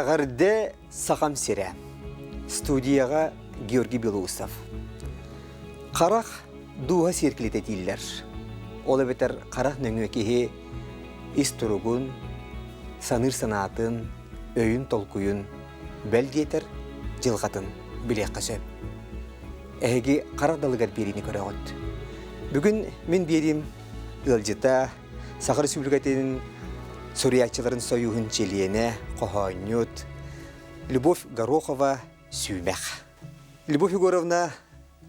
Эҕэрдэ Сахам сирэ. Студияҕа Георгий Белоусов. Харах дууһа сиэркилэтэ дииллэр. Ол эбэтэр харах нөҥүө киһи ис туругун, саныыр санаатын, өйүн толкуйун, бэл диэтэр дьылҕатын билиэххэ сөп. Эһиги харах далыгар биэриини көрөҕүт. Бүгүн мин биэриим ыалдьыта Саха Республикатын суруйааччыларын сойууһун чилиэнэ, хоһоонньут Любовь Горохова Сүүмэх. Любовь Егоровна,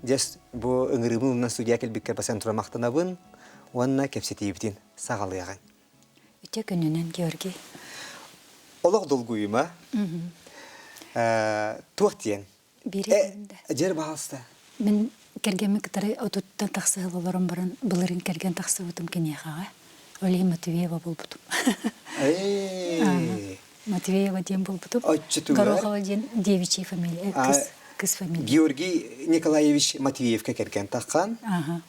дьэс бу ыҥырыыбын ылынан студия кэлбиккэр басан тура махтанабын уонна кэпсэтиибитин саҕалыаҕыҥ. Үтүө күнүнэн, Георгий. Олох долгуйума. Туох диэн? Биири Дьэр баҕаста. Мин кэргэммин кытары отуттан тахса сыл олорон баран былырыын кэргэн тахсыбытым киниэхэҕэ. Ол иһин Матвеева буолбутум. Матвеева диэн буолбутум. Горохова диэн девичья фамилия, кыс, кыс фамилия. Георгий Николаевич Матвеевка кэргэн таххан,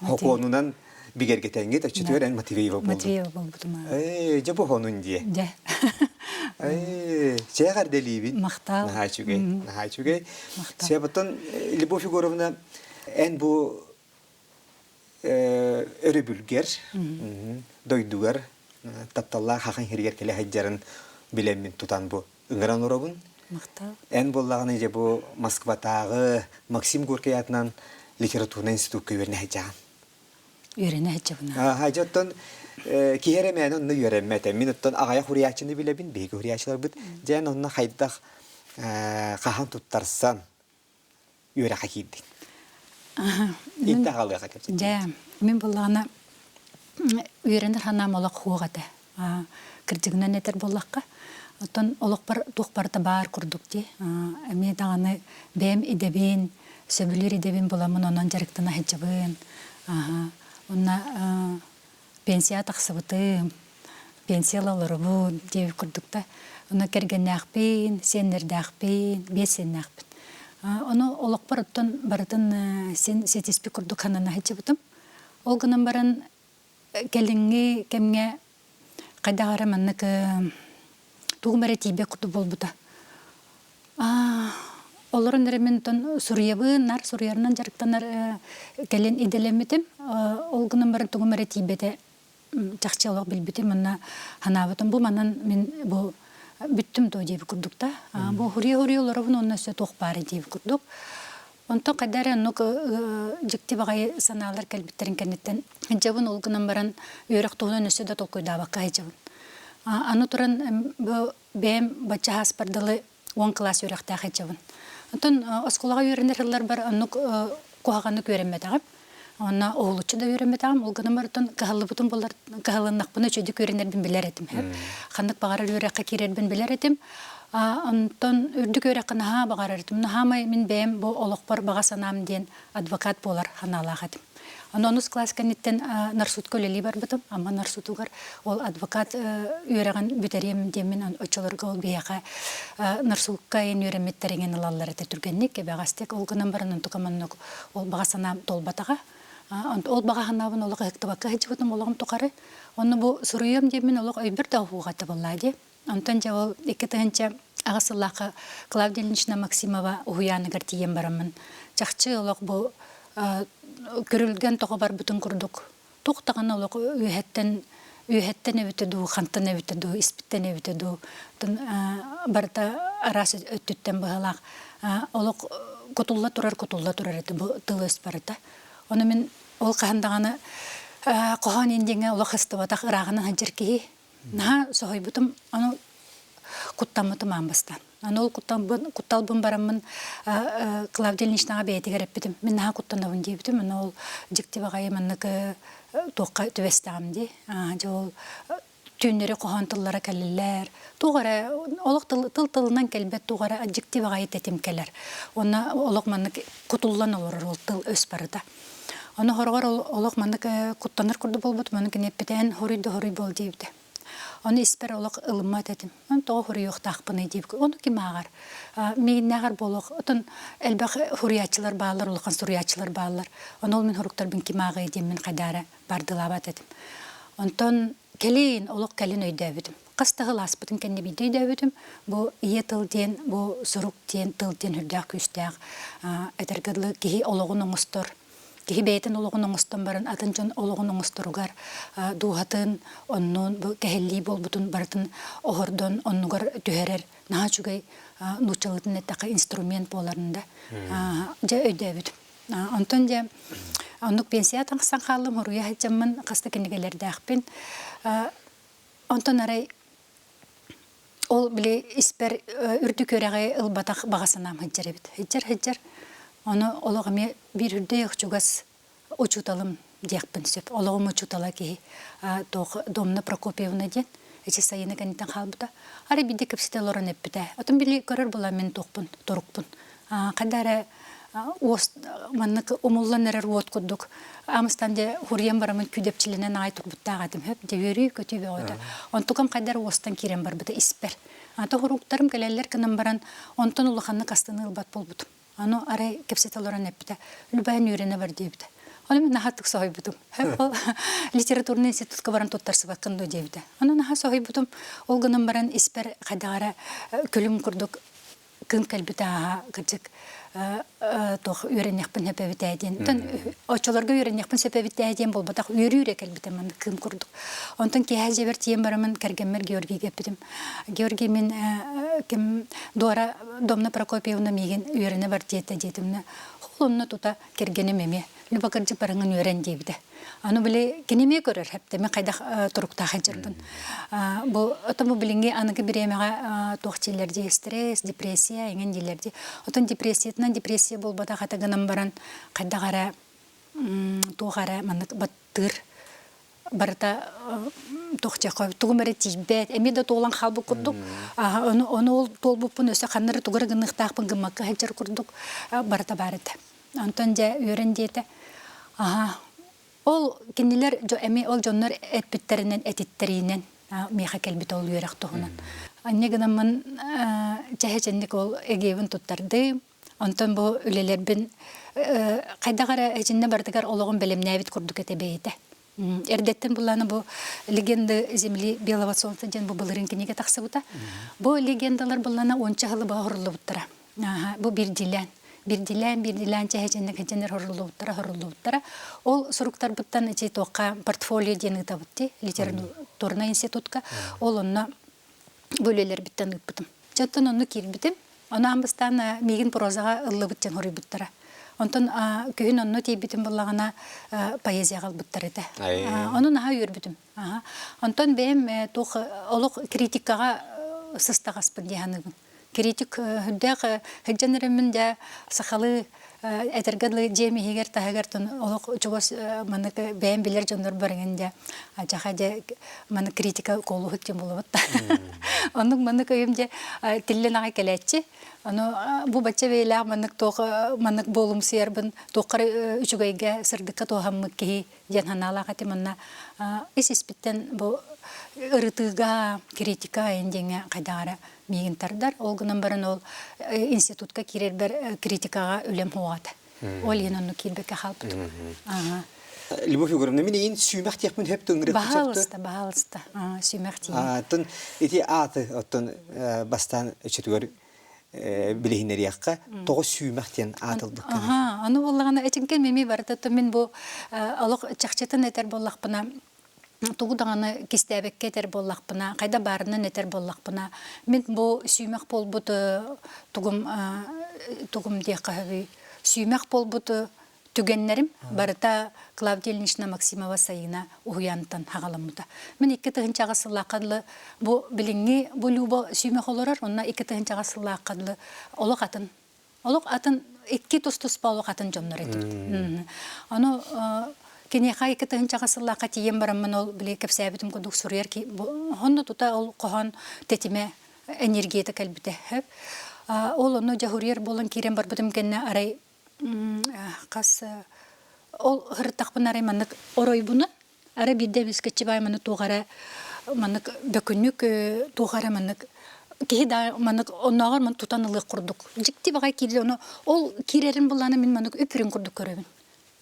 хокуонунан бигэргэтэҥҥит оччотугар эн Матвеева буолдун. Матвеева буолбутум. Ээ, дьэ бу хонун дии. Дьэ. Ээ, чээх эрдэлиибин. Махтал. Наһаа үчүгэй, наһаа үчүгэй. Чэ, потом Любовь Егоровна, эн бу өрөбүлгэр, дойдугар тапталлаах хахан хиригэр кэлэ сылдьарын билэммин тутан бу ыҥыран олоробун. Махтал. Эн буоллаҕына дьэ бу Москватааҕы Максим Горький аатынан литературнай институкка үөрэнэ сылдьаҕын. Үөрэнэ сылдьабын. Ааһа, дьэ оттон киһи эрэ мээнэ онно үөрэммэт. Мин оттон аҕыйах уруйааччыны билэбин, биһиги уруйааччыларбыт. Дьэ онно хайдах хаһан туттарсан үөрэххэ киирдиҥ? Интэ аҕалыаха кэпсэтиибит. Дьэ, мин буоллаҕына үөрэнэр санаам олох суох этэ. Кырдьыгынан этэр буоллахха, оттон олохпор туох барыта баар курдук дии. Эмиэ даҕаны бэйэм идэбин, сөбүлүүр идэбин буламмын онон дьарыктана сылдьабын. Уонна пенсия тахсыбытым, пенсия ыла олоробун диэбит курдук да. Онно кэргэннээхпин, сиэннэрдээхпин, биэс сиэннээхпин. Ону олохпор оттон барытын син ситиспит курдук санана сылдьыбытым. Ол гынан баран кэлиҥҥи кэмҥэ хайдах эрэ маннык тугум эрэ тиийбэт курдук буолбута. Олорон эрэ мин онтон суруйабын, наар суруйарынан дьарыктанар кэлин идэлэммитим. Ол гынан баран тугум эрэ тиийбэтэ чахчы олох билбитим уонна санаабытым бу манан мин бу бүттүм дуо диэбит курдук да. Бу хуруйа-хуруйа олоробун уонна өссө туох баарый диэбит курдук. Онтон хайда эрэ оннук дьикти баҕайы санаалар кэлбиттэрин кэнниттэн дьабын ол гынан баран үөрэх туһунан өссө да толкуйдаабакка сылдьабын. Аны туран бу бэйэм бачча ааспар дылы 10 кылаас үөрэхтээх сылдьабын. Онтон оскуолаҕа үөрэнэр сылларбар оннук куһаҕаннык үөрэммэтэҕим. Онно уһулуччу да үөрэммэтэҕим. Ол гынан баран кыһаллыбытым буоллар кыһалыннахпына үчүгэйдик үөрэнэрбин билэр этим. Ханнык баҕарар үөрэххэ киирэрбин билэр этим. Онтон үрдүк үөрэххэ наһаа баҕарар этим. Наһаамай мин бэйэм бу олохпор баҕа санаам диэн адвокат буолар санаалаах этим. Онон онус класс кэнниттэн нарсудка үлэлии барбытым. Амма нарсудугар ол адвокат үөрэҕин бүтэриэм диэммин оччолорго ол биһиэхэ нарсудка ин үөрэммиттэр иҥин ылаллар этэ түргэнник, кэбэҕэстик. Ол гынан баран онтукам оннук ол баҕа санаам туолбатаҕа. Ол баҕа санаабын олох ыһыктыбакка сылдьыбытым олоҕум тухары. Онно бу суруйуом диэммин олох өйбөр да уһууга табыллаа дии. Онтон дьэ ол 2008 сыллаахха Клавдия Ильинична Максимова уһуйааныгар тиийэн бараммын чахчы олох бу көрүлгэн тоҕо барбытын курдук туох даҕаны олох үөһэттэн үөһэттэн эбитэ дуу, хантан эбитэ дуу, испиттэн эбитэ дуу, барыта араас өттүттэн быһалаах олох кутулла турар кутулла турар этэ бу тыл-өс барыта. Ону мин ол хаһан даҕаны хоһоон индиҥҥэ олох ыстыбатах ырааҕынан сылдьар киһи наһаа соһуйбутум, ону куттаммытым аан бастаан. Аны ол кутталбын бараммын Клавдия Ильиничнаҕа бэйэтигэр эппитим. Мин наһаа куттанабын диэбитим. Аны ол дьикти баҕайы маннык туохха түбэстэҕим дии. Дьэ ол түүннэри хоһоон тыллара кэлэллэр. Туох эрэ олох тыл, тыл тылынан кэлбэт туох эрэ дьикти баҕайы тэтим кэлэр. Уонна олох маннык кутуллан олорор ол тыл өс барыта. Ону хороҕор олох маннык куттанар курдук буолбутум. Ону кини эппитэ эн хоруй да хоруй буол диэбитэ. Ону испэр олох ылыммат этим. Ону тоҕо хоруйуохтаахпыный диэбит. Ону ким ааҕар? Миигиннээҕэр буолуох. Отон элбэх суруйааччылар бааллар, улахан суруйааччылар бааллар. Ону ол мин хоруктарбын ким ааҕыай диэммин хайдаара бардылаабат этим. Онтон кэлин, олох кэлин өйдөөбүтүм. Хас да сыл ааспытын кэннэ биирдэ өйдөөбүтүм, бу ийэ тыл диэн, бу сурук диэн тыл диэн сүрдээх күүстээх этэргэ дылы киһи олоҕун оҥостор, киһи бэйэтин олоҕун оҥостон баран атын дьон олоҕун оҥосторугар дууһатын, оннун бу кэһиллии буолбутун барытын оһордон оннугар түһэрэр наһаа үчүгэй нууччалыытын эттэххэ инструмент буоларын да дьэ өйдөөбүтүм. Онтон дьэ оннук пенсия тахсан хааллым, хоруйа сылдьаммын хас да кинигэлэрдээхпин. Онтон арай ол били испэр үрдүк үөрэҕи ылбатах баҕа санаам сылдьар эбит. Сылдьар сылдьар. Ону олох эмиэ биир үрдээх чугас учууталым диэхпин сөп. Олоҕум учуутала киһи туох Домна Прокопьевна диэн ичи сайыны кэнниттэн хаалбыта. Арай биирдэ кэпсэтэ олорон эппитэ. Отон били көрөр була мин туохпун, торукпун. Хайда эрэ уос маннык умуллан эрэр уот курдук амыстан дьэ хуруйан бараммын күүдэпчилэнэн аҕай турбуттаах этим хөп дьэ үөрүү көтүү бөҕөтө онтукам хайдар уостан киирэн барбыта испэр ата хуруктарым кэлэллэр гынан баран онтон улаханнык астыныы ылбат буолбутум аны арай кэпсэтэ олорон эппитэ Любайн үөрэнэ бар диэбитэ ону мин наһаа соһуйбутум ол литературный институтка баран туттарсыбаккын дуо диэбитэ ону наһаа соһуйбутум ол гынан баран испэр хайдах эрэ күлүм курдук кыым кэлбитэ ааһа кырдьык туох үөрэниэхпин сөп эбит ээ диэн. Оттон оччолорго үөрэниэхпин сөп эбит ээ диэн буолбатах, үөрүү эрэ кэлбитэ маннык кыым курдук. Онтон киэһэ дьиэбэр тиийэн бараммын кэргэммэр Георгийга эппитим. Георгий мин ким Дора Домна Прокопьевна миигин үөрэнэ бар диэтэ диэтимнэ. Ол онно тута кэргэним эмиэ Люба кырдьык бараҥын үөрэн диэбитэ. Аны били кини эмиэ көрөр хэптэ мен хайдах туруктаах сылдьарбын. Бу отон бу билиҥҥи аныгы бириэмэҕэ туох дииллэр дии стресс, депрессия эҥин дииллэр дии. Отон депрессиятынан депрессия буолбатах этэ гынан баран хайдах эрэ туох эрэ маннык баттыыр барыта туох диэххэ тугум эрэ тиийбэт эмиэ да туолан хаалбыт курдук ону ону ол туолбуппун өссө ханна эрэ тугу эрэ гыныахтаахпын гыммакка сылдьар курдук барыта баар этэ. Онтон дьэ үөрэн диэтэ. Аһа, ол кинилэр эмиэ ол дьоннор эппиттэринэн, этиттэриинэн миэхэ кэлбит ол үөрэх туһунан. Анньа гынаммын чэһэ-чэнник ол эгиэбин туттардым. Онтон бу үлэлэрбин хайдах эрэ итиннэ барытыгар олоҕум бэлэмнээбит курдук этэ бэйэтэ. Эрдэттэн буллааны бу «Легенды земли белого солнца» диэн бу былырыын кинигэ тахсыбыта. Бу легендалар буллана уонча сылы быһа хоруллубуттара. Бу биирдиилээн биирдиилээн биирдиилээн чэһэчэннэ кэчэннэр хоруллубуттара хоруллубуттара. Ол суруктарбыттан ити туохха портфолио диэн ыытабыт дии литературнай институтка. Ол онно бу үлэлэрбиттэн ыыппытым. Дьэ онно киирбитим. Ону аан бастаан миигин прозаҕа ыллыбыт диэн хоруйбуттара. Онтон күһүн онно тиийбитим буоллаҕына поэзияҕа ылбыттар этэ. Ону наһаа үөрбүтүм. Онтон бэйэм туох олох критикаҕа сыстаҕаспын дии саныыбын. Критик үрдээх сылдьан эрэммин дьэ сахалыы этэргэ дылы дьиэм иһигэр таһыгар олох чугас маннык бэйэм билэр дьоннор барыҥын дьэ адьаха дьэ маннык критика куолуһут диэн буолабыт да оннук маннык өйүм дьэ тиллэн аҕай кэлээччи ону бу бачча бэйэлээх маннык туох маннык буолумсуйарбын туоххар үчүгэйгэ сырдыкка туоһаммыт киһи диэн санаалаах этим онно ис испиттэн бу ырытыыга критика айан диэҥҥэ хайдах эрэ миигин тардар. Ол гынан баран ол институтка киирэрбэр критикаҕа үлэм суоҕа этэ. Ол иһин онно киирбэккэ хаалбытым. Любовь Егоровна, мин иин сүүмэх диэхпин хөп тыҥырык Баһаалыста, баһаалыста. Сүүмэх тиийин. Оттон ити ааты оттон бастаан өчөтүгэр билиһиннэриэххэ тоҕо сүүмэх диэн аатылбыккыный? Аха, аны буоллаҕына этиҥкэн мими барыта мин бу олох чахчытын этэр буоллахпына тугу даҕаны кистээбэккэ этэр буоллахпына, хайда баарынан этэр буоллахпына, мин бу сүүмэх буолбут тугум тугум диэххэ сөбүй сүүмэх буолбут түгэннэрим барыта Клавдия Ильинична Максимова Сайыына уһуйаантан хаҕаламмыта. Мин 2008 сыллаахха дылы бу билиҥҥи бу Люба сүүмэх олорор, онно 2008 сыллаахха дылы олох атын Олох атын икки тус-туспа олох атын дьоннор этибит. Ону киниэхэ 2000 сыллаахха тиийэн бараммын ол били кэпсээбитим курдук суруйар онно тута ол хоһоон тэтимэ энергията кэлбитэ. Ол онно дьаһуруйар буолан киирэн барбытым кэннэ арай хас ол ырыттахпын арай маннык оройбунан Арай биирдэ эмискэччи баай маннык туох эрэ маннык бөкүнүк туох эрэ маннык киһи да маннык оннооҕор ман тутан ылыах курдук дьикти баҕай киирдэ ону ол киирэрин буллаана мин маннык үп-үрүҥ курдук көрөбүн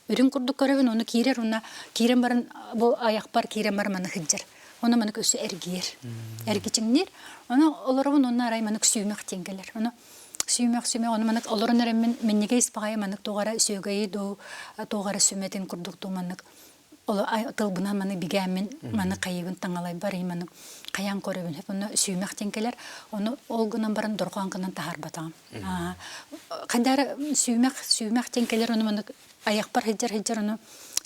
үрүҥ курдук көрөбүн ону киирэр уонна киирэн баран бу айахпар киирэн баран маннык сылдьар. Ону маннык өссө эргийэр. Эргичиҥниир. Ону олоробун онно арай маннык сүүмэх диэн кэлэр. Ону сүүмэх сүүмэх ону маннык олорон эрэммин минньигэс баҕайы маннык туох эрэ сүөгэйи дуу туох эрэ сүмэтин курдук дуу маннык тылбынан маны бигээммин маны хайыыбын таҥалайбар маны хайаан көрөбүн ону сүүмэх диэн кэлэр ону ол гынан баран дорҕоон гынан таһаарбатаҕым хайдары сүүмэх сүүмэх диэн кэлэр ону маны айахпар сылдьар сылдьар ону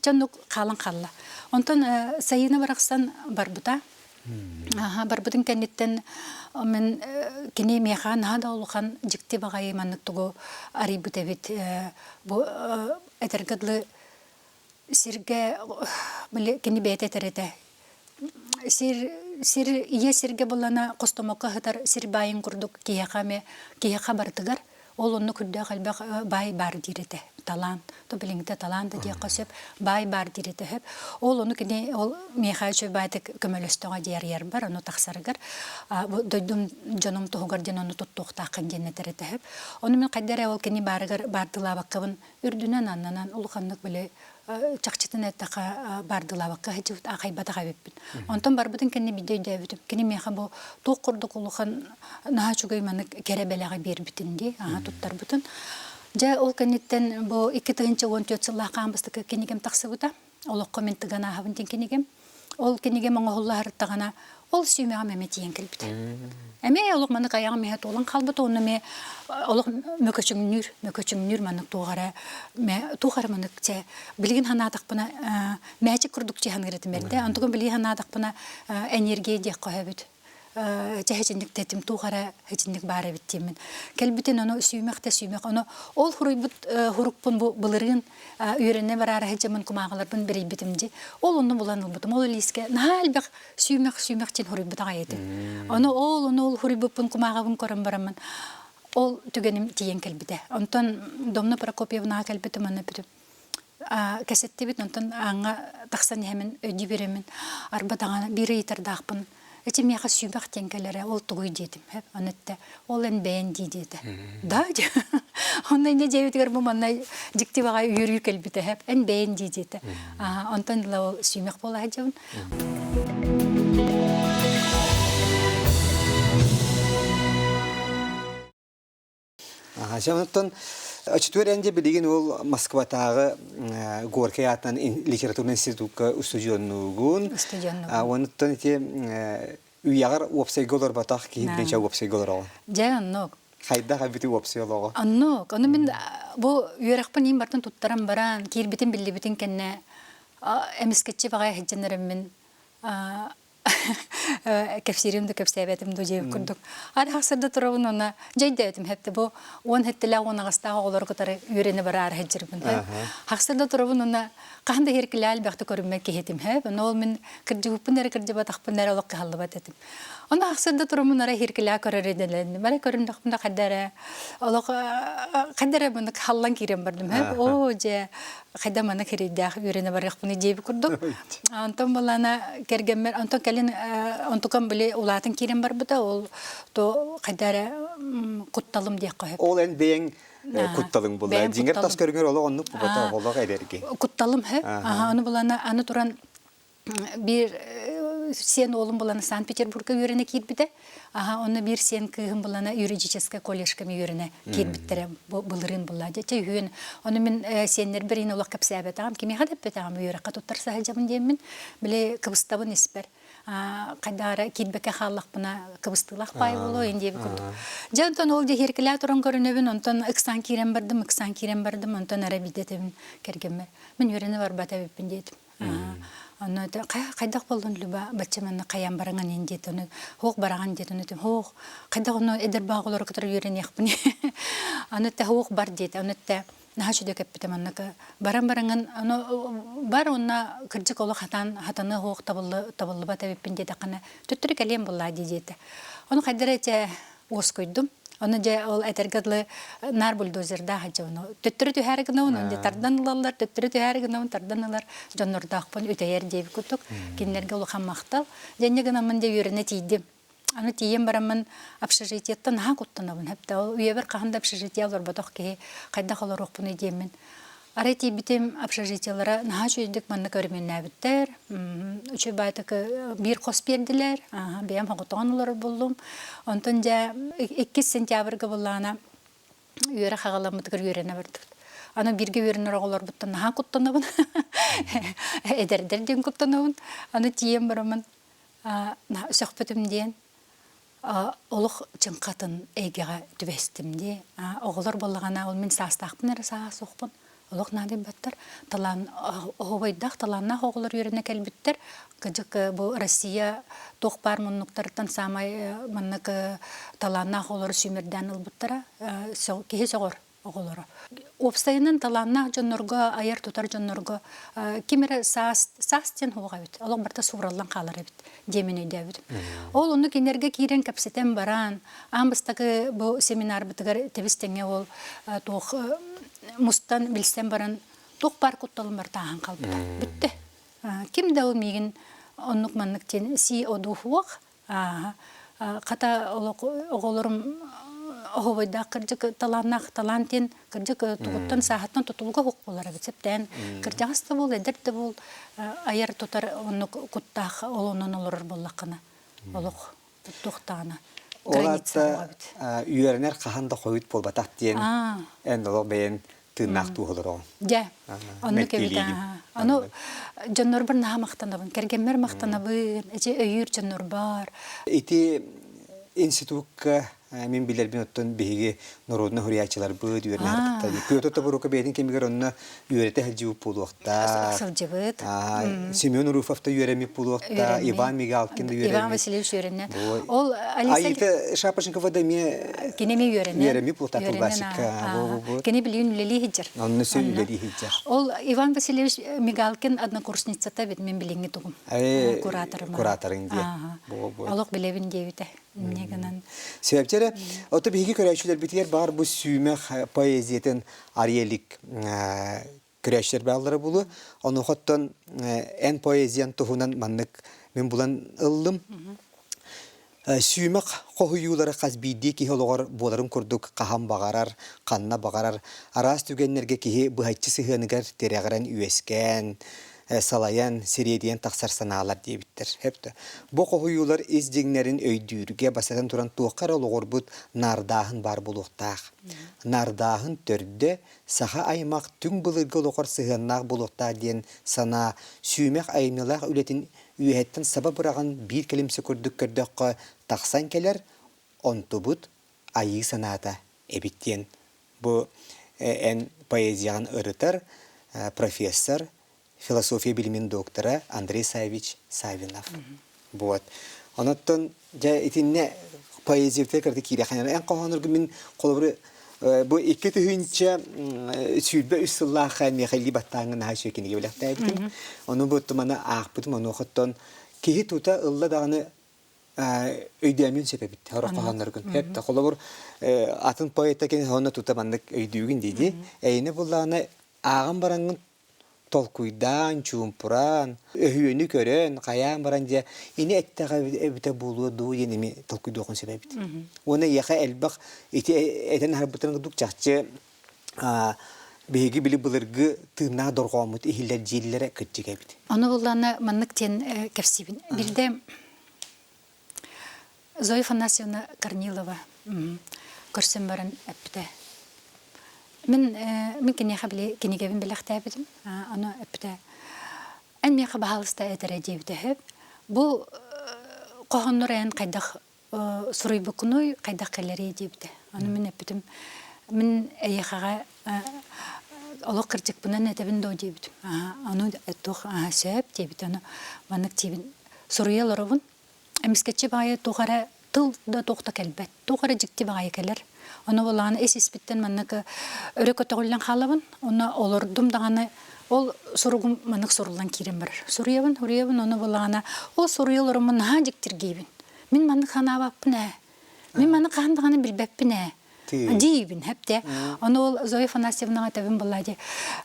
чоннук хаалан хаалла онтон сайына барахсан барбыта барбытын кэнниттэн мин кини миэхэ наһаа да улахан дьикти баҕайы маннык тугу арыйбыт эбит бу этэргэ дылы сиргэ били кини бэйэтэ этэр этэ сир сир ийэ сиргэ буллана хостомокко сытар сир баайын курдук киһиэхэ эмиэ киһиэхэ барытыгар ол оннук үрдээх элбэх баай баар диир этэ талаан то билиҥҥитэ талаан да диэххэ сөп баай баар диир этэ сөп ол ону кини ол миэхэ үчүгэй баайтык көмөлөстөҕө диэриэрбэр ону тахсарыгар дойдум дьонум туһугар диэн ону туттуохтааххын диэн этэр этэ сөп ону мин хайда эрэ ол кини баарыгар баардылаабаккабын үрдүнэн аннынан улаханнык били чахчытын эттэххэ баардылаабакка сылдьыбыт аахайбатах эбиппин. Онтон барбытын кэннэ биирдэ өйдөөбүтүм. Кини миэхэ бу туох курдук улахан наһаа үчүгэй маннык кэрэ бэлэҕи биэрбитин дии, аһа туттарбытын. Дьэ ол кэнниттэн бу 2014 сыллаах хаан бастакы кинигэм тахсыбыта. Олоххо мин тыган ааһабын диэн кинигэм. Ол кинигэм оҥоһулла сырыттаҕына, ол сүүмэҕим эмэ тиийэн кэлбитэ. Эмиэ олох маннык айаҕым иһэ туолан хаалбыт уонна эмиэ олох мөкөчүҥнүүр, мөкөчүҥнүүр маннык туох эрэ туох эрэ маннык чэ билигин санаатахпына мээчик курдук чэ саныыр этим эрдэ. Онтукум билигин санаатахпына энергия диэххэ сөбүт. Чэ итинник тэтим туох эрэ итинник баар эбит диэммин. Кэлбитин ону сүүмэх да сүүмэх. Ону ол хуруйбут хурукпун бу былырыын үөрэнэ бараары сылдьаммын кумааҕыларбын бэрийбитим дии. Ол онно булан ылбытым. Ол илиискэ наһаа элбэх сүүмэх сүүмэх диэн хуруйбут аҕай этим. Ону ол ону ол хуруйбуппун кумааҕыбын көрөн бараммын ол түгэним тиийэн кэлбитэ. Онтон Домна Прокопьевнаҕа кэлбитим онно бүтүм кэсэттибит, онтон ааҥҥа тахсан иһэмин өйдүү биэрэммин арба даҕаны биир ыйытардаахпын эчи миэхэ сүүбэх диэн кэлэрэ ол тугуй диэтим ону эттэ ол эн бэйэн дии диэтэ да онно инньэ дьиэбитигэр бу манна дьикти баҕайы үөрүү кэлбитэ эн бэйэн дии диэтэ онтон ыла ол сүүмэх буола сылдьабын Онтон оччотугар эн дьэ билигин ол Москватааҕы Горькай аатынан литературнай институкка устудьуоннуугун. Устудьуоннуубун. Онуттан ити үйэҕэр уопсайга олорботох киһи билинчэ уопсайга олороҕун. Дьэ, оннук. Хайдах эбити уопсай олоҕо? Оннук. Ону мин бу үөрэхпин иин бартын туттаран баран, киирбитин биллибитин кэннэ эмискэччи баҕайы сылдьан эрэммин кэпсиирим да кэпсээбэтим дуу диэбит курдук. Ары хахсарда турабын уонна дьэйдээбитим хэпте бу уон хэттэлээх уон аҕыстаах оҕолору кытары үөрэнэ бараары сылдьарбын хахсарда турабын уонна хаһан да иһэркилээ элбэхтик көрүммэт киһитим хэп ону ол мин кырдьыбыппын эрэ кырдьыбатахпын эрэ олох кыһаллыбат этим ону хахсарда турабын ара иһэркилээ көрөр идэлэнним эрэ көрүннөхпүнэ хайда эрэ олох хайда эрэ маны халлан киирэн бардым хэп оо дьэ хайда маны кирийдээх үөрэнэ барыахпыный диэбит курдук. Онтон балана кэргэммэр, онтон кэлин онтукам били улаатан киирэн барбыта, ол то хайда эрэ кутталым диэххэ сөп. Ол эн бэйэҥ кутталыҥ буолла. Дьиҥэр тас көрүҥэр олох оннук буолбата, олох эдэрги. Кутталым сөп. Аны булана аны туран биир сиэн уолум булана Санкт-Петербурга үөрэнэ киирбитэ. Аха, онно биир сиэн кыыһым булана юридическай колледжка үөрэнэ киирбиттэрэ былырыын булла. Дьэ, үһүөн. Ону мин сиэннэрбэр иин олох кэпсээбэтэҕим, кимиэхэ да эппэтэҕим, үөрэххэ туттарса сылдьабын диэммин, били кыбыстабын испэр. Хайдаара киирбэккэ хааллахпына кыбыстыылаах паай буолуо ин диэби курдук. Дьэ, онтон ол дьиһиэркилээ туран көрүнэбин, онтон ыксаан киирэн бардым, ыксаан киирэн бардым, онтон эрэ бидэтэбин кэргэммэр. Мин үөрэнэ барбат эбиппин диэтим. Онно хайдах буоллун Люба бачча манна хайаан бараҥан ин диэт ону хуох бараҕан диэт ону хуох хайдах ону эдэр баах олору кытары үөрэниэхпин аны тэ хуох бар диэтэ ону тэ наһаа үчүгэй кэппитэ маннык баран бараҥын ону бар уонна кырдьык олох хатаан хатаны хуох табыллы табыллыбат эбиппин диэтэххинэ төттөрү кэлиэм буоллаа дии диэтэ ону хайдара этэ уоскуйдум. Ону дьэ ол этэргэ дылы наар бульдозердаах дьону төттөрү түһээри гынабын, ону дьэ тардан ылаллар, төттөрү түһээри гынабын, тардан ылар дьоннордоохпун үтэйэр диэбит курдук. Кинилэргэ улахан махтал. Дьэ инньэ гынаммын дьэ үөрэнэ тиийдим. Аны тиийэн бараммын общежитиеттан наһаа куттанабын. Хэптэ ол үйэбэр хаһан да общежитие олорботох киһи хайдах олоруохпунуй диэммин. Арай тиийбитим общежитиелара наһаа үчүгэйдик манна көрүмүннээбиттэр. Үчүгэй баайтык биир хос биэрдилэр. Бэйэм хоҕотоҕон олорор буоллум. Онтон дьэ 2 сентябрьга буллаҕына үөрэх аҕаламмытыгар үөрэнэ бардыбыт. Аны бииргэ үөрэнэр оҕолорбуттан наһаа куттанабын. Эдэрдэр диэн куттанабын. Аны тиийэн бараммын сөхпүтүм диэн олох чыҥхатын эйгэҕэ түбэстим дии. Оҕолор буоллаҕына, ол мин саастаахпын эрэ сааһа суохпун. Олох наадыйбаттар. Талаан оһуобайдаах талааннаах оҕолор үөрэнэ кэлбиттэр. Кыдьык бу Россия туох баар муннуктарыттан саамай маннык талааннаах оҕолору сүүмэрдээн ылбыттара. Киһи сөҕөр оҕолоро. Уопсайынан талааннаах дьоннорго, айар-тутар дьоннорго ким эрэ саас, саас диэн суох эбит. Олох барыта суураллан хаалар эбит диэмин өйдөөбүтүм. Ол онно кинилэргэ киирэн кэпсэтэн баран, аан бастакы бу семинарбытыгар тэбис-тэҥҥэ ол туох мустан билсэн баран туох баар кутталым барыта ааһан хаалбыта. Бүттэ. Ким да ол миигин оннук-маннык диэн сии одуу суох, Хата оҕолорум оһуобайдаах кырдьык талааннаах талаан диэн кырдьык тугуттан сааһыттан тутулуга суох буолар эбит сөптөөн кырдьаҕас да буол эдэр да буол айар тутар оннук куттаах ол онон олорор буоллаххына олох туохтаҕына Ол аата үөрэнэр хаһан да хойут буолбатах диэн эн олох бэйэн тыыннаах туоһулар Дьэ, оннук эбит Ону дьоннорбор наһаа махтанабын, кэргэммэр махтанабын, эчи өйүүр дьоннорбор. Ити институкка мин билэрбин оттон биһиги норуодунай суруйааччыларбыт үөрэнэ Петр Тобурука бэйэтин кэмигэр онно үөрэтэ сылдьыбыт буолуохтаах. Сылдьыбыт. Семен Руфов да үөрэммит буолуохтаах, Иван Мигалкин да үөрэммит. Иван Васильевич үөрэннэ. Ол Аита Шапошникова да эмиэ Кини эмиэ үөрэнэн. Үөрэммит буолта тылбаасчыкка. Кини билигин үлэлии сылдьар. Онно син үлэлии сылдьар. Ол Иван Васильевич Мигалкин однокурсницата эбит мин билиҥҥи тугум. Кураторым. Кураторыҥ диэ. Олох билэбин диэбитэ. Инньэ гынан. Сөпчэрэ, ото биһиги көрөөччүлэрбитигэр баар бу сүүмэх поэзиятын арыйа илик көрөөччүлэр бааллара буолуо. Онуоха эн поэзиян туһунан маннык мин булан ыллым. Сүүмэх хоһуйуулара хас биирдии киһи олоҕор буоларын курдук хаһан баҕарар, ханна баҕарар араас түгэннэргэ киһи быһаччы сыһыаныгар тирэҕирэн үөскээн, салайан, сириэдийэн тахсар санаалар диэбиттэр. Сөп Бу хоһуйуулар ис дьиҥнэрин өйдүүргэ бастатан туран туохха эрэ олоҕурбут наардааһын баар буолуохтаах. Наардааһын төрдө саха аймах түҥ былыргы олоҕор сыһыаннаах буолуохтаах диэн санаа сүүмэх айымньылаах үлэтин үөһэттэн саба быраҕан биир кэлимсэ курдук көрдөххө тахсан кэлэр, онтубут айыы санаата эбит диэн бу эн поэзияҕын ырытар профессор, философия билимин доктора Андрей Савич Савинов. Вот. Онуттан дьэ итиннэ поэзиябытыгар кырды киирэххин эн хоһооноргун мин холобур бу 2023 сыллаахха миэхэ илии баттааҥҥын наһаа үчүгэй кинигэ бэлэхтээбитим. Ону бу маны аахпытым онуохаттан киһи тута ылла даҕаны өйдөөмүн сөп эбит сорох хоһоонноргун. Хэп холобур атын поэта кини онно тута маннык өйдүүгүн дии Эйини буллаҕына ааҕан бараҥҥын толкуйдаан, чуумпураан, өһүөнү көрөн, хайаан баран дьэ ини эттэҕэ эбитэ буолуо дуу диэн эми толкуйдуохун сөп эбит. Уонна эйиэхэ элбэх ити этэн аһарбытын курдук чахчы биһиги били былыргы тыыннаах дорҕооммут иһиллэр дьиэллэрэ кырдьык эбит. Ону буллаана маннык диэн кэпсиибин. Бирдэ Зоя Афанасьевна Корнилова көрсөн баран эппитэ. Мин мин киниэхэ били кинигэбин бэлэхтээбитим. Ону эппитэ. Эн миэхэ баһаалыста этэрэ диэбитэ үһү. Бу хоһооннор эн хайдах суруйбуккунуй, хайдах кэлэрий диэбитэ. Ону мин эппитим. Мин эйиэхэҕэ олох кырдьыкпынан этэбин доо диэбитим. Ону туох сөп диэбит. Ону маннык диибин. Суруйа олоробун. Эмискэччи баҕайы туох эрэ тыл да туох да кэлбэт, туох эрэ дьикти баҕайы кэлэр. Ону буоллаҕына ис-испиттэн маннык өрө көтөҕүллэн хаалабын, уонна олордум даҕаны ол суругум маннык суруллан киирэн барар. Суруйабын, суруйабын, ону буоллаҕына ол суруйа олороммун наһаа дьиктиргиибин. Мин маннык санаабаппын ээ. Мин маны хаһан даҕаны билбэппин ээ. Диибин, хэптэ. Ону ол Зоя Афанасьевнаҕа этэбин буоллаа дии.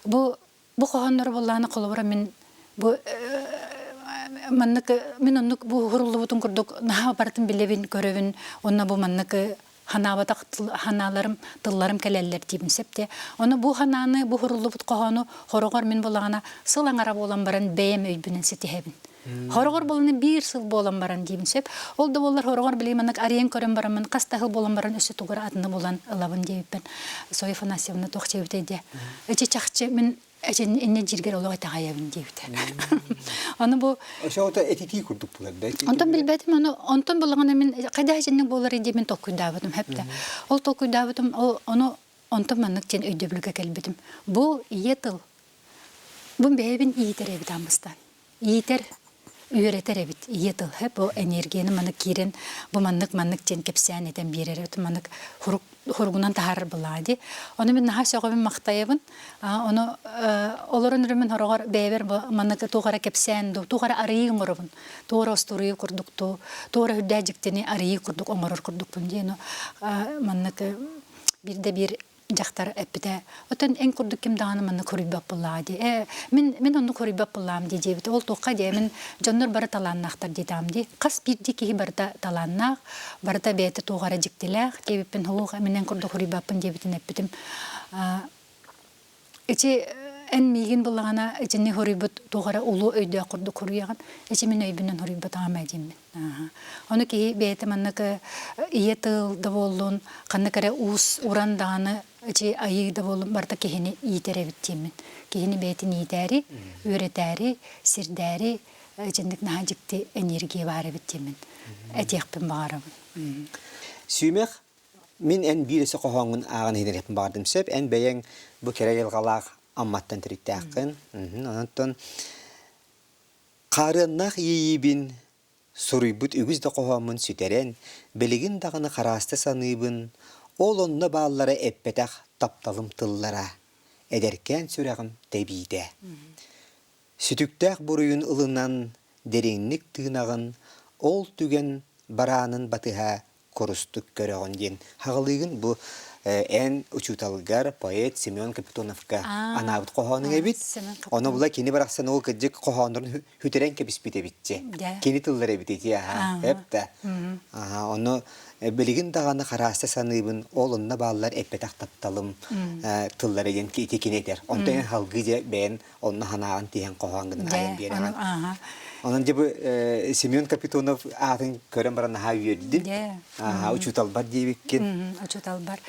Бу Бу хоһооннору буоллаҕына холобура мин бу маннык мин оннук бу уһуруллубутун курдук наһаа барытын билэбин, көрөбүн уонна бу маннык Ханаабатах ханааларым, тылларым кэлэллэр диибин сөп дии. Ону бу ханааны, бу хуруллубут хоһоону хороҕор мин булаҕына сыл аҥара буолан баран бэйэм өйбүнэн ситиһэбин. Хороҕор буоланы биир сыл буолан баран диибин сөп. Ол да буоллар хороҕор билигин маннык арыйан көрөн бараммын хас да сыл буолан баран өссө тугу эрэ атыны булан ылабын диэбиппин Соя Афанасьевна туох диэбитэй диэ. Эчи чахчы мин эчи инньэ дьииргэр олох итэҕэйэбин диэбитэ. Аны бу Ошоото этитии курдук булар да. Онтон билбэтим ону онтон булаҕына мин хайдах итинник буолар диye мин толкуйдаабытым хэптэ. Ол толкуйдаабытым ол ону онтон маннык диэн өйдөбүлгэ кэлбитим. Бу ийэ тыл Бу бэйэбин иитэр эбит аан Иитэр, үөрэтэр эбит ийэ тыл. Бу энергияны маннык киирэн, бу маннык маннык диэн кэпсээн этэн биэрэр эбит. Маннык хурук хуругунан таһаарар былаа дии. Ону мин наһаа сөҕөбүн махтайабын. Ону олорон өрөмүн хороҕор бэйэбэр бу маннык туох эрэ кэпсээн дуу, туох эрэ арыйыы оҥоробун. Туох эрэ остуоруйа курдук дуу, туох эрэ үрдээх дьиктини арыйыы курдук оҥорор курдукпун дии. Ону маннык биирдэ биир дьахтар эппитэ, «Оттон эн курдук ким даҕаны манна хоруйбат буоллаҕа дии. Ээ, мин мин оннук хоруйбат буоллаҕым дии диэбитэ. Ол туохха диэ, мин дьоннор бары талааннаахтар диэтэҕим дии. Хас биирдии киһи барыта талааннаах, барыта бэйэтэ туох эрэ дьиктилээх диэбиппин, һуох, мин эн курдук хоруйбаппын диэбитин эппитим. Ити эн миигин буллаҕына итини хоруйбут туох эрэ улуу өйдөөх курдук хоруйаҕын. Ити мин өйбүнэн хоруйбатаҕым ээ диэммин. Ону киһи бэйэтэ маннык ийэ тыл да буоллун, ханнык эрэ уус уран даҕаны ити айыы да буоллун барыта киһини иитэр эбит диэммин. Киһини бэйэтин иитээри, үөрэтээри, сирдээри итинник наһаа дьикти энергия баар эбит диэммин этиэхпин баҕарабын. Сүүмэх мин эн биир өссө хоһооҥҥун ааҕан иһинэриэхпин баҕардым сөп. Эн бэйэҥ бу кэрэ айылҕалаах Амматтан төрүттээххин. Онон Хаарыаннаах иэйиибин, суруйбут үгүс да хоһооммун сүтэрэн, билигин даҕаны харааста саныыбын, ол онно бааллара эппэтэх тапталым тыллара, эдэркээн сүрэҕим тэбиитэ. Сүтүктээх буруйун ылынан, дириҥник тыынаҕын, ол түгэн бараанын батыһа курустук көрөҕүн диэн хаҕылыыгын бу эн учууталгар поэт Семен Капитоновка анаабыт хоһоонуҥ эбит. Ону була кини барахсан ол кырдьык хоһооннорун хүтэрэн кэбиспит эбитчи. Кини тыллар эбит ити аха. Эп да. Аха, ону билигин даҕаны харааста саныыбын, ол онно бааллар эппэтэх тапталым тыллара диэн ити кини этэр. Онтон эн халгыы дьэ бэйэн онно санааҕын тиһэн хоһоон гынан айан биэрэҕин. Онон дьэ бу Семен Капитонов аатын көрөн баран наһаа үөрдүм. Аха, учууталбар диэбиккин. Учууталбар.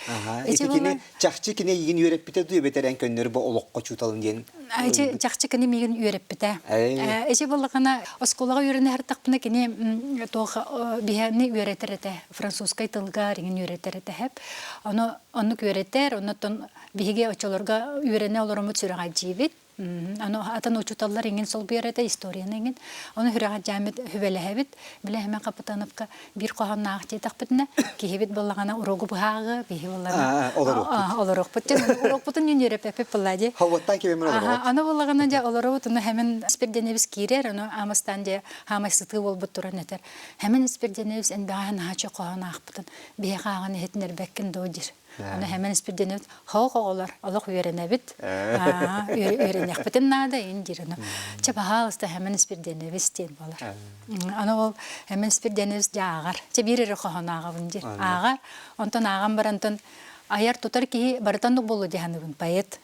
Ити кини чахчы кини эйигин үөрэппитэ дуу эбэтэр эн көннөрү бу олоххо учууталын диэн Эчи чахчы кини миигин үөрэппитэ. Эчи буоллаҕына оскуолаҕа үөрэнэ сырыттахпына кини туох биһэни үөрэтэр этэ. Французскай тылга риҥин үөрэтэр этэ хэп. Ону оннук үөрэтэр, оннуттан Биһиги оччолорго үөрэнэ олороммут сүрэҕэлдьиибит. Аны атын учууталлар иҥин солбуйар этэ, историяны иҥин. Ону сүрэҕэлдьээммит сүбэлэһэбит. Били Хэмэн Хапытановка биир хоһоонноох диэтэхпитинэ, киһибит буоллаҕына уруогу быһааҕы, биһи буоллаҕына олоруохпут диэн уруокпутун үөрөппөппүт буолла дии. Ховуоттан кимин олоробут. Аны буоллаҕына дьэ олоробут, ону Хэмэн Испирдиэнэбис киирэр, ону Аамастаан дьэ хаамай сытыы буолбут туран этэр. Хэмэн Испирдиэнэбис эн бэҕэһээ наһаа хоһоон аахпытын биһиэхэ ааҕан иһитиннэрбэккин дуо диир. Аны хэмэн испирдиэнэбит хоох оҕолор олох үөрэнэбит үөрэниэхпитин наада ин диир аны чэ баһаалыста хэмэн испирдиэнэбис диэн буолар аны ол хэмэн испирдиэнэбис дьэ ааҕар чэ биир эрэ хоһоон ааҕабын диир ааҕар онтон ааҕан барантан айар тутар киһи барытан буолуо дии саныыбын поэт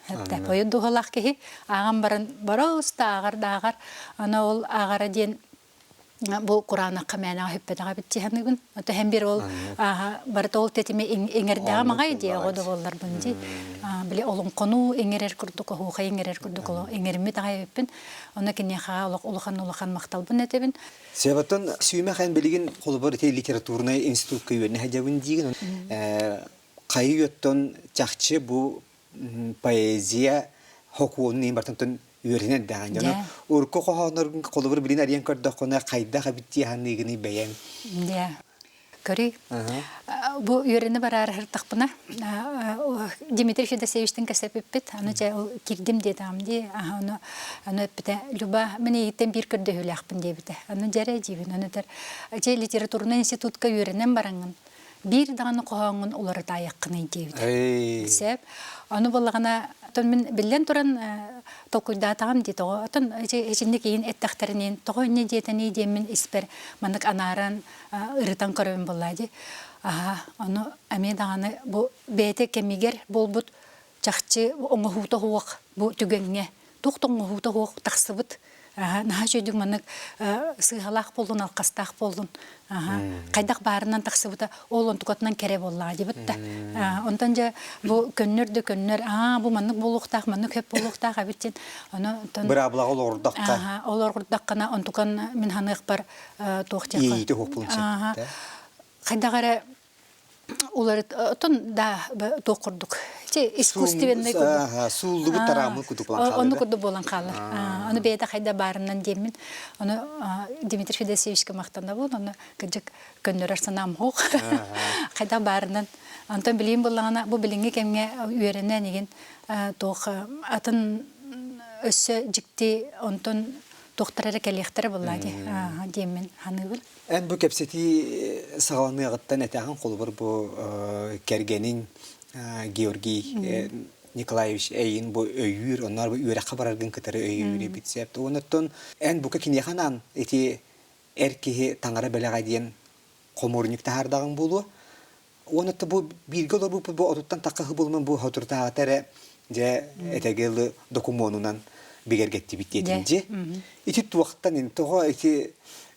поэт дууһалаах киһи ааҕан баран барыста ааҕар да ааҕар аны ол ааҕара диэн бу кураанахха мээнэҕэ сүппэтэҕэ эбит дии саныыбын. Ото һэн биир ол барыта ол тэтими иҥэрдэҕэ маҕай дии оҕо да буолларбын дии. Били олоҥхону иҥэрэр курдук, оһуохай иҥэрэр курдук иҥэриммит аҕай эбиппин. Ону киниэхэ олох улахан улахан махталбын этэбин. Себаттан сүүмэх эн билигин холобур ити литературнай институтка үөрэнэ сылдьабын диигин. Хайы үйөттөн чахчы бу поэзия хокуонун иһин бартан үөрэнэр даҕаны дьоно урукку хоһоонноргун холобур билин арыйан көрдөххүнэ хайдах эбит дии саныыгыный бэйэҥ Дьэ, көрүй. Бу үөрэнэ бараары сырыттахпына Дмитрий Федосеевичтин кэсэпиппит. Аны дьэ ол киирдим диэтэҕим дии. Ону ону эппитэ Люба мин эйигиттэн биир көрдөһүүлээхпин диэбитэ. Аны дьэрэ диибин. Аны этэр дьэ литературнай институтка үөрэнэн бараҥҥын биир даҕаны хоһооҥҥун уларытаайаххыный диэбитэ. Сөп. Ону буоллаҕына, оттон мин биллэн туран толкуйдаатаҕым дии тоҕо. Оттон итинник иин эттэхтэринин тоҕо инньэ диэтэний диэммин испэр маннык анааран ырытан көрөбүн буоллаа дии. Аха, ону эмиэ даҕаны бу бэйэтэ кэмигэр буолбут чахчы оҥоһуута суох бу түгэҥҥэ туох да оҥоһуута суох тахсыбыт наһаа үчүгэйдик маннык сыыһалаах буоллун, алхастаах буоллун хайдах баарынан тахсыбыта ол онтукатынан кэрэ буоллаҕа диэбит да. Онтон дьэ бу көннөр да көннөр аа бу маннык буолуохтаах, маннык сөп буолуохтаах эбит диэн ону онтон быраабылаҕа олоҕурдахха олоҕурдаххына онтукан мин ханыахпар туох диэххэ иэйиитэ суох буолуон сөп хайдах эрэ уларыт отон да туох курдук искусственный курдук сууллубут тараамы курдук буолан хаалар онну курдук буолан хаалар ону бэйэтэ хайда баарынан диэммин ону Дмитрий Федосеевичка махтанабын ону кырдьык көннөрөр санаам суох хайдах баарынан онтон билигин буоллаҕына бу билиҥҥи кэмҥэ үөрэнэн игин туох атын өссө дьикти онтон туохтар эрэ кэлиэхтэрэ буоллаа дии диэммин саныыбын Эн бу кэпсэтии саҕаланыаҕыттан этэҕин холобур бу кэргэниҥ Георгий Николаевич эйин бу өйүүр, онноор бу үөрэххэ бараргын кытары өйүүр эбит сөп. Онуттан эн бука киниэхэ анаан ити эр киһи таҥара бэлэҕэ диэн хомуурунньук таһаардаҕыҥ буолуо. Уонна бу бииргэ олорбуппут бу отуттан тахха булуман бу соторутааҕыта эрэ дьэ этэгэ докумуонунан бигэргэттибит диэтин дьи. Ити туохтан ин тоҕо ити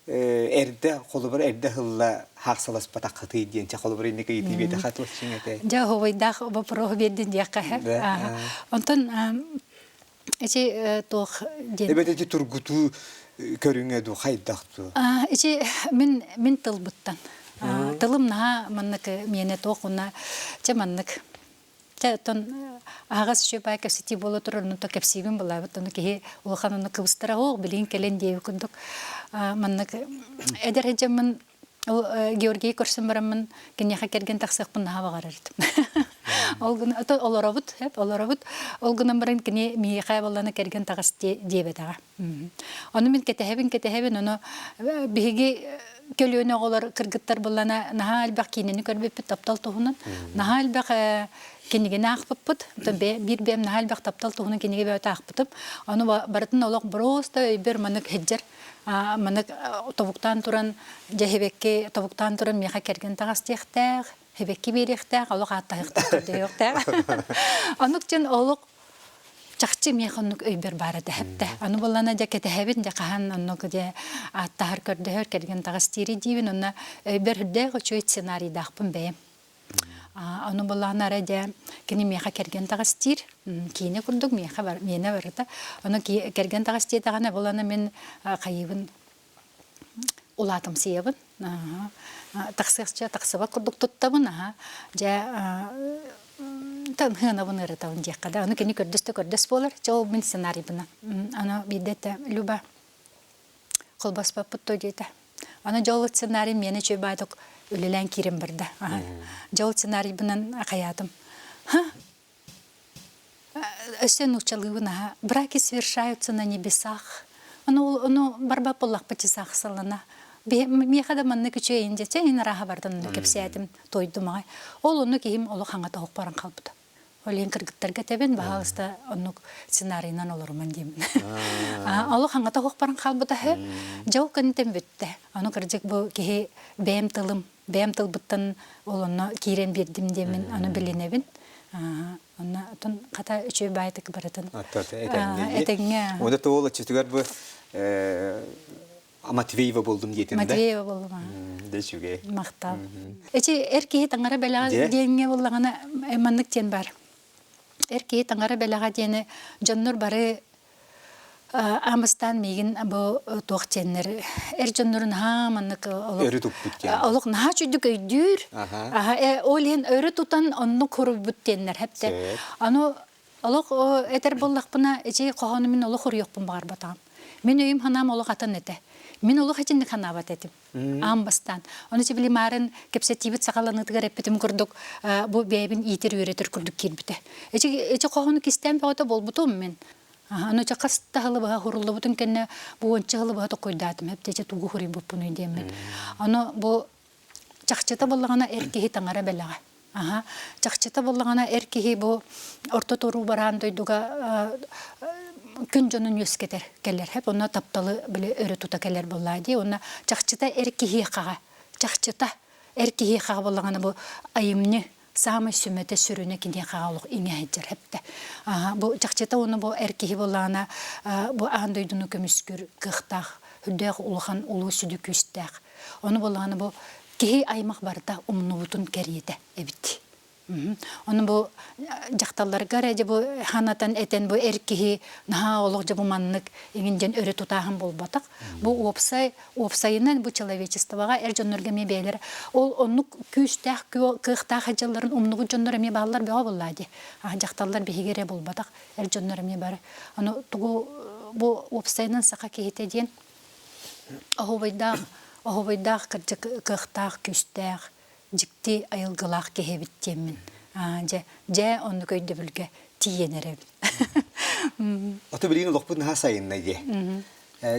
эрдэ холобур эрдэ хылла хаахсаласпатаххытый диэн чэ холобур инники ыйытыы биэтэхэ туох чиҥ этэй? Дьэ оһуобайдаах боппуруоһу биэрдин диэххэ Онтон Ити туох диэн Эбэтэ ити тургутуу көрүҥэ дуу хайдах дуу? Ити мин мин тылбыттан. Тылым наһаа маннык миэнэ туох уонна чэ маннык чэ оттон аһаҕас үчүгэй баай кэпсэтии буола турар онно кэпсиибин булаабыт ону киһи улахан ону кыбыстара оһох билигин кэлэн диэбит курдук маннык эдэр дьоммун Ол Георгийы көрсөн бараммын киниэхэ кэргэн тахсыахпын наһаа баҕарар этим. Ол гына олоробут, олоробут. Ол гынан баран кини миэхэ буоллана кэргэн таҕыс диэбэтэҕэ. Ону мин кэтэһэбин, кэтэһэбин, ону биһиги көлүөнэ оҕолор кыргыттар буллана наһаа элбэх киинэни көрбүппүт таптал туһунан. Наһаа элбэх кинигэни аахпыппыт. Биир бэйэм наһаа элбэх таптал туһунан кинигэ бөҕөтө аахпытым. Ону барытын олох просто өйбөр маннык сылдьар Маннык тобуктаан туран, дьэ һибэкки тобуктаан туран миэхэ кэргэн таҕас диэхтээх, һибэкки биэриэхтээх, олох ааттаһыахтаах, көрдөһүөхтээх. Оннук дьон олох чахчы миэхэ оннук өйбөр баар этэ хэптэ. Аны буоллана дьэ кэтэһэбин, дьэ хаһан оннук дьэ ааттаһар, көрдөһөр, кэргэн таҕас диири диибин, онно өйбөр үрдээх үчүгэй сценарийдаахпын бэйэм. Ону буллаҕына эрэ дьэ кини миэхэ кэргэн таҕыс диир. Киинэ курдук миэхэ бар, миэнэ барыта. Ону кэргэн таҕыс диэтэҕинэ бұл аны мин хайыыбын улаатымсыйабын. Тахсыахча тахсыбат курдук туттабын. Дьэ тынһыанабын ыаратабын диэххэ да. Ону кини көрдөс да көрдөс буолар. Чэ ол мин сценарийбына. Аны биирдэ этэ Люба холбоспоппут дуо диэтэ. Аны дьол сценарий миэнэ үчүгэй баайдык үлэлээн киирэн барда. Дьол сценарийбынан хайаатым. Өссө нууччалыыбын аха. Браки совершаются на небесах. Ону, ону барбат буоллахпыт часах салана. Миэхэ да маннык үчүгэйин дьэ, ин арааһа бардан ону кэпсээтим, тойдум аҕай. Ол онну киһим олох хаҥата оһох баран хаалбыта. Ол иһин кыргыттарга этэбин, баһаалыста оннук сценарийынан олоруман диэмин. Олох хаҥата оһох баран хаалбыта үһү. Дьэ ол кэнниттэн бүттэ. Ону кырдьык бу киһи бэйэм тылым, бэйэм тылбыттан ол онно киирэн биэрдим диэмин ону билинэбин. Онно отон хата үчүгэй баайтык барытын этэҥҥэ. Онно туол оччотугар бу Матвеева болдум диэтим да. Матвеева болдум. Да үчүгэй. Махтал. Эчи эр киһи таҥара бэлэҕэ диэҥҥэ буоллаҕына маннык диэн бар. Эр киһи таҥара бэлэҕэ диэни дьоннор бары аамыстаан миигин бу туох диэннэр эр дьоннору наһаа маннык олох өрө туппут диэн. Олох наһаа үчүгдүк өйдүүр. Ол иһин өрө тутан оннук хоруйбут диэннэр хэптэ. Аны Олох этэр буоллахпына, эчи хоһоону мин олох уруйуохпун баҕарбатаҕым. Мин өйүм санаам олох атын этэ. Мин олох итинник санаабат этим. Аан бастаан. Ону ити били маарын кэпсэтиибит саҕаланыытыгар эппитим курдук, бу бэйэбин иитэр-үөрэтэр курдук киирбитэ. Эчи, эчи хоһоону кистээн бөҕөтө буолбутум мин. Аны чэ хас да сылы быһа хуруллубутун кэннэ бу уонча сылы быһа токкуйдаатым. Эптэ эчи тугу хуруйбуппунуй диэммин. Аны бу чахчыта буоллаҕына эр киһи таҥара бэлэҕэ. Аһа, чахчыта буоллаҕына эр киһи бу орто туруу бараан дойдуга күн дьонун үөскэтэр кэлэр хэп онно тапталы били өрө тута кэлэр буоллаа дии уонна чахчыта эр киһиэхэҕэ чахчыта. Эр киһиэхэ буоллаҕына бу айымньы саамай сүмэтэ сүрүнэ киниэхэ олох иҥэ сылдьар эптэ. Бу чахчыта уонна бу эр киһи буоллаҕына бу аан дойдуну көмүскүүр кыахтаах, үрдээх улахан улуу сүдү күүстээх. Ону буоллаҕына бу киһи аймах барыта умнубутун кэриэтэ эбит. Ону бу дьахталларга эрэ дьэ бу ханатан этэн бу эр киһи наһаа олох дьэ бу маннык иҥин диэн өрө тутааһын буолбатах. Бу уопсай уопсайынан бу человечествоҕа эр дьоннорго эмиэ бэйэлэрэ ол оннук күүстээх кыахтаах дьылларын умнубут дьоннор эмиэ бааллар бөҕө буоллаа дии. Дьахталлар биһиги эрэ буолбатах, эр дьоннор эмиэ бары. Аны тугу бу уопсайынан саха киһитэ диэн оһуобайдаах оһуобайдаах кырдьык кыахтаах күүстээх дьикти айылгылаах киһи эбит диэммин дьэ дьэ оннук өйдөбүлгэ тиийэн эрэбин. Ото билигин олохпут наһаа сайынна дии.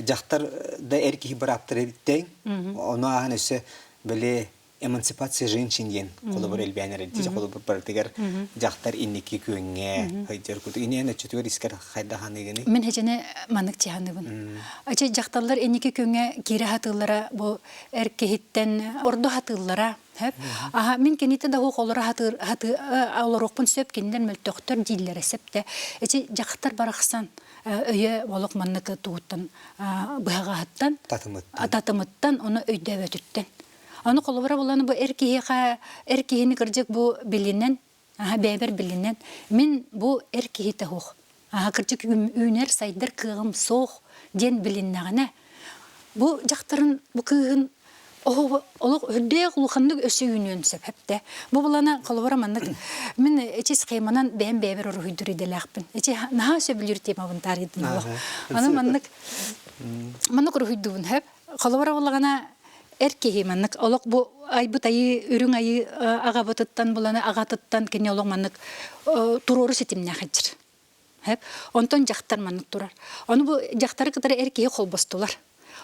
Дьахтар да эр киһи бырааптара эбиттэҥ. Ону ааһан өссө били эмансипация женщин диэн холобур элбээн эрэр. Дии холобур барытыгар дьахтар инники күөҥҥэ сылдьар курдук. Инээн өччөтүгэр искэр хайдах аныгыный? Мин хечене маннык чиһаныбын. Ачы дьахталлар инники күөҥҥэ киирэ сатыыллара бу эр киһиттэн ордо сатыыллара сөп. Аха мин кинитэ да суох олоро сатыыр сатыы олоруохпун сөп кинилэр мөлтөхтөр дииллэрэ сөп да. Ити дьахтар барахсан өйө олох маннык тугуттан быһаҕаһыттан татымыттан татымыттан ону өйдөөбөтүттэн. Аны холобура булан бу эр киһиэхэ эр киһини кырдьык бу билинэн Аһа бэйэбэр билинэн, мин бу эр киһитэ суох, аһа кырдьык үүнэр сайдар кыаҕым суох диэн билиннэҕинэ, бу дьахтарын, бу кыыһын олох үрдээх улаханнык өссө үүнүөн сөп эптэ. Бу булана холобура маннык мин эчи схеманан бэйэм бэйэбэр уруһуйдуур идэлээхпин. Эчи наһаа сөбүлүүр темабын таарыйдым олох. Аны маннык маннык уруһуйдуубун хөп. Холобура буоллаҕына эр киһи маннык олох бу айбыт айыы үрүҥ айыы аҕабытыттан буланы аҕатыттан кини олох маннык туруору ситимнээх сылдьар. Онтон дьахтар маннык турар. Ону бу дьахтары кытары эр киһи холбостулар.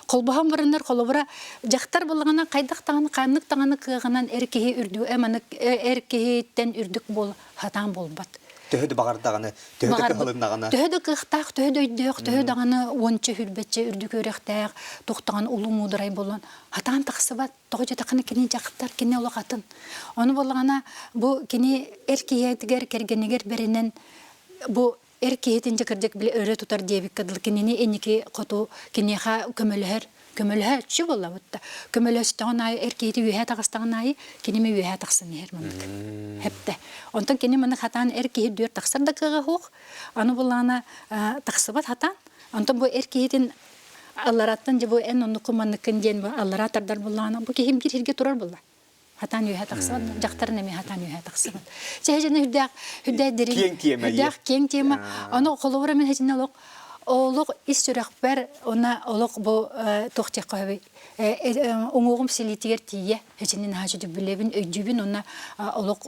Холбоһон бараннар холобура дьахтар буллаҕына хайдах даҕаны ханнык даҕаны кыаҕынан эр киһи үрдүк маннык эр киһиттэн үрдүк буол сатаан буолбат. Төһө да баҕардаҕына, төһө да кыһалыннаҕына. Төһө да кыахтаах, төһө да өйдөөх, төһө даҕаны уонча хүрбэччэ үрдүк үөрэхтээх, туохтаҕын улуу муударай буолан, хатаан тахсыбат. Тоҕо дьатахына кини дьахтар, кини олох атын. Ону буоллаҕына, бу кини эр киһитигэр, кэргэнигэр бэринэн бу эр киһитин дьэ кырдьык били өрө тутар диэбиккэ дылы кинини инники хоту киниэхэ көмөлөһөр көмөлөһөөччү буоллабыт да көмөлөстөҕүн аайы эр киһити үөһэ таҕыстаҕын аайы киними үөһэ тахсан иһэр маннык хэптэ онтон кини маны хатаан эр киһи дүөр тахсар да кыаҕа суох аны буллаҕына тахсыбат хатаан онтон бу эр киһитин аллараттан дьэ бу эн оннуккун манныккын диэн бу аллараа тардар буллаҕына бу киһим биир сиргэ турар буолла хатаан үөһэ тахсыбат дьахтарын эмиэ хатаан үөһэ тахсыбат чэ дьэ үрдээх үрдээх дириҥ киэҥ тиэмэ үрдээх киэҥ тиэмэ ону холобура мин хэтинэ олох олох ис сүрэхпэр уна олох бу туох диэххэ сөбүй уҥуоҕум силиитигэр тиийэ хэтинин наһаа билэбин өйдүүбүн уонна олох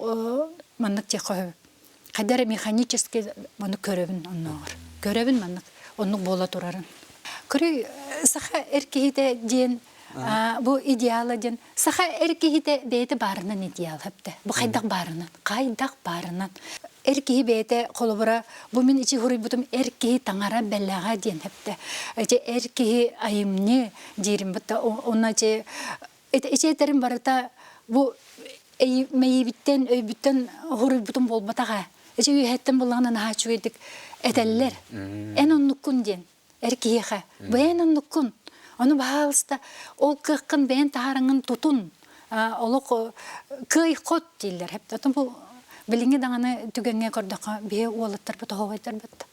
маннык диэххэ сөбүй хайда эрэ механически маннык көрөбүн оннооҕор көрөбүн маннык оннук буола турарын көрүй саха эр киһитэ диэн бу идеала диэн саха эр киһитэ бэйэтэ баарынан идеал хэптэ бу хайдах баарынан хайдах баарынан эр киһи бэйэтэ холобура бу мин ичи хуруйбутум эр киһи таҥара бэлэҕэ диэн хэптэ ити эр киһи айымньы диирим бутта онно ити ити этэрим барыта бу мэйиибиттэн өйбүттэн хоруйбутум буолбатах ээ ити үөһэттэн буллаҕына наһаа үчүгэйдик этэллэр эн оннуккун диэн эр киһиэхэ бэйэн оннуккун ону баһаалыста ол кыаххын бэйэн таһаарыҥҥын тутун олох кыай хот дииллэр оттон бу билиҥҥи даҕаны түгэҥҥэ көрдөххө биһи уолаттарбыт оһоҕойдорбут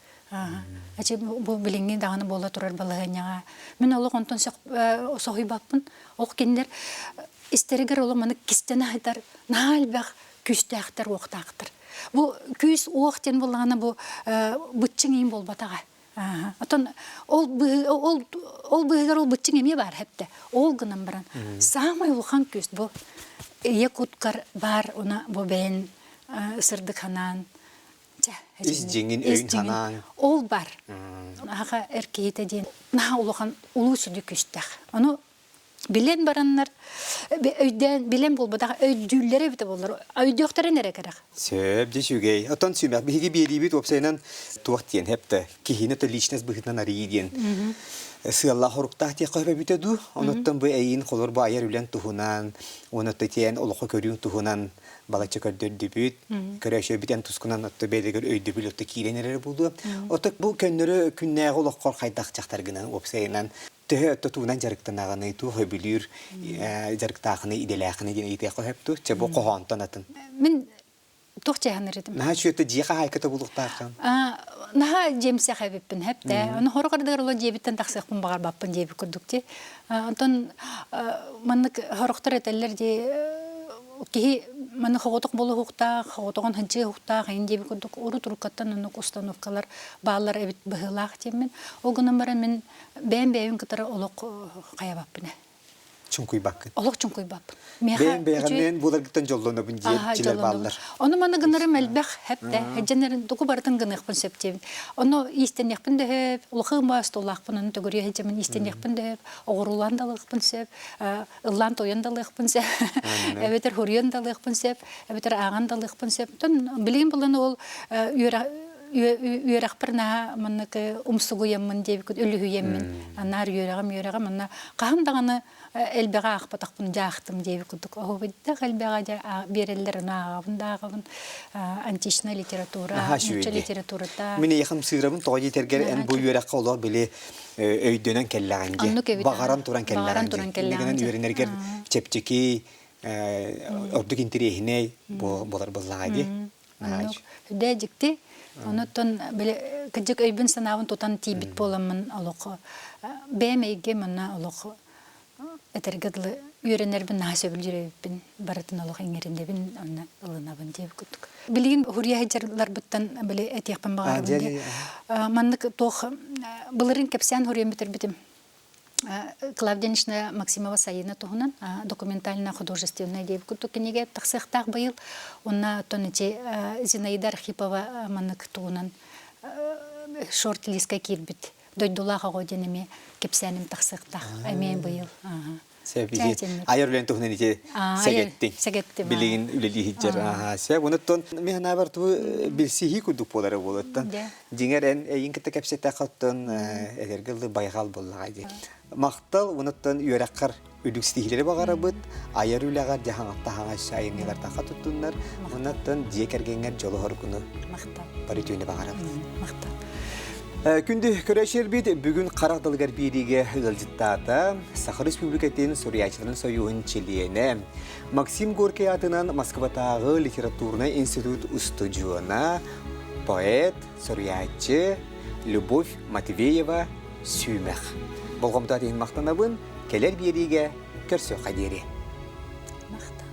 Ачи бу билиҥҥи даҕаны буола турар балаһыанньаҕа мин олох онтон соһуйбаппын ол кинилэр истэригэр олох маннык кистэнэ сытар наһаа элбэх күүстээхтэр уохтаахтар бу күүс уох диэн буоллаҕына бу быччыҥ иин буолбатаҕа Оттон ол ол ол быыһыгар ол быччыҥ эмиэ баар хэптэ. Ол гынан баран саамай улахан күүс бу ийэ куткар баар уна бу бэйэн сырдык ханаан Ис дьиҥин өйүн санааҥ. Ол бар. Аха эр киһитэ диэн наһаа улахан улуу сүдү күүстээх. Ону. Билэн бараннар өйдөөн билэн буолбатах өйдүүллэрэ эбитэ буоллар өйдүөхтэрин эрэ кэрэх. Сөп дьэ үчүгэй. Оттон сүүмэх биһиги биэриибит уопсайынан туох диэн хэптэ киһини то личность быһыытынан арыйыы диэн сыаллаах хоруктаах диэххэ сөбүтэ дуу. Онуттан бу эйиин холор бу айар үлэн туһунан, уонна тиэн олоххо көрүүҥ туһунан балачча көрдөрдүбүт. Көрөөччүбүт эн тускунан отто бэйдэгэр өйдөбүл отто киирэн эрэр буолуо. Ото бу көннөрү күннээҕи олоххор хайдах дьахтаргынан уопсайынан төһө тутуунан дьарыктанаҕыный, туох өбүлүүр дьарыктаахыный, идэлээхиний диэн ыйытыахха сөп дуу? Чэ, бу хоһоонтон атын. Мин туох дьаһанар этим? Наһаа үчүгэй дьиэ хаһаайката булуохтааххын. Наһаа дьиэмсэх эбиппин хэптэ. Ону хорох ардыгар оло дьиэбиттэн тахсыахпын баҕарбаппын диэбит курдук дии. Онтон маннык хорохтор этэллэр дии киһи маны хоҕотох буолуохтаах, хоҕотоҕун сылдьыахтаах эҥин диэбит курдук урут уруккаттан оннук установкалар бааллар эбит быһыылаах диэммин. Ол гынан баран мин бэйэм бэйэбин кытары олох хайабаппын ээ. Чуҥкуйбаккын. Олох чуҥкуйбаппын. Бэйэм бэйэҕинэн буоларгыттан дьоллонобун диэччилэр бааллар. Ону маны гынарым элбэх хэптэ. Эдьэнэрин тугу барытын гыныахпын сөп диэбин. Ону иистэниэхпин да сөп, улахан остуулаахпын, ону төгүрүйэ сылдьаммын иистэниэхпин да сөп, оҕуруулаан да ылыахпын сөп, ыллаан тойон да ылыахпын сөп, эбэтэр хуруйан да ылыахпын сөп, эбэтэр ааҕан да ылыахпын сөп. Оттон билигин булан ол үөрэхпэр наһаа маннык умсугуйаммын диэбиккит үлүһүйэммин анаар үөрэҕим үөрэҕим онно хаһан даҕаны элбэҕи аахпатахпын дьаахтым диэбит курдук оһубайдах элбэҕи дьэ биэрэллэр ону ааҕабын да ааҕабын античная литература нуучча литературата Мин эйиэхэ ымсыырабын тоҕо диэтэргэр эн бу үөрэххэ олох били өйдөнөн кэллэҕиҥ дии баҕаран туран кэллэҕиҥ дии гынан үөрэнэргэр чэпчэки ордук интэриэһинэй буолар буоллаҕа дии Оннук үрдээ дьикти. Онуттан били кырдьык өйбүн-санаабын тутан тиийбит буоламмын олох бэйэм эйгэм онно олох этэргэ дылы үөрэнэрбин наһаа сөбүлүүр эбиппин. Барытын олох иҥэринэбин, онно ылынабын диэбит курдук. Билигин хуруйа сылдьарларбыттан били этиэхпин баҕарабын дии. Маннык туох былырыын кэпсээн хуруйан бүтэрбитим. Клавдия Ильинична Максимова Сайына туһунан документально-художественная диэбит курдук кинигэ тахсыахтаах быйыл. Онно оттон ити Зинаида Архипова маннык туһунан шорт-листка киирбит дойдулаах оҕо диэн эмиэ кэпсээним тахсыахтаах эмиэ быйыл. Айар үлэн туһунан ити сэгэттиҥ. Сэгэттим. Билигин үлэлии сылдьар. Сөп. Онуттан мин санаабар ту билсиһии курдук буолара буолуттан. Дьиҥэр эн эйин кытта кэпсэтэх оттон эдэргэ ылы байҕал буоллаҕа дии. Махтал онуттан үөрэххэр үрдүк ситиһиилэри баҕарабыт, айар үлэҕэр дьэ хаҥатта хаҥас айымньылар туттуннар, онуттан дьиэ кэргэҥҥэр дьолу хоргуну Махтал. бары үтүөнү баҕарабыт. Махтал. Күндү көрөөччүлэрбит бүгүн харах далыгар биэриигэ ыалдьыттаата Саха Республикатын суруйааччыларын сойууһун чилиэнэ Максим Горький аатынан Москватааҕы литературнай институт устудьуона, поэт, суруйааччы Любовь Матвеева Сүүмэх. Болҕомто иһин махтанабын, кэлэр биэриигэ көрсүөххэ диэри. Махтал.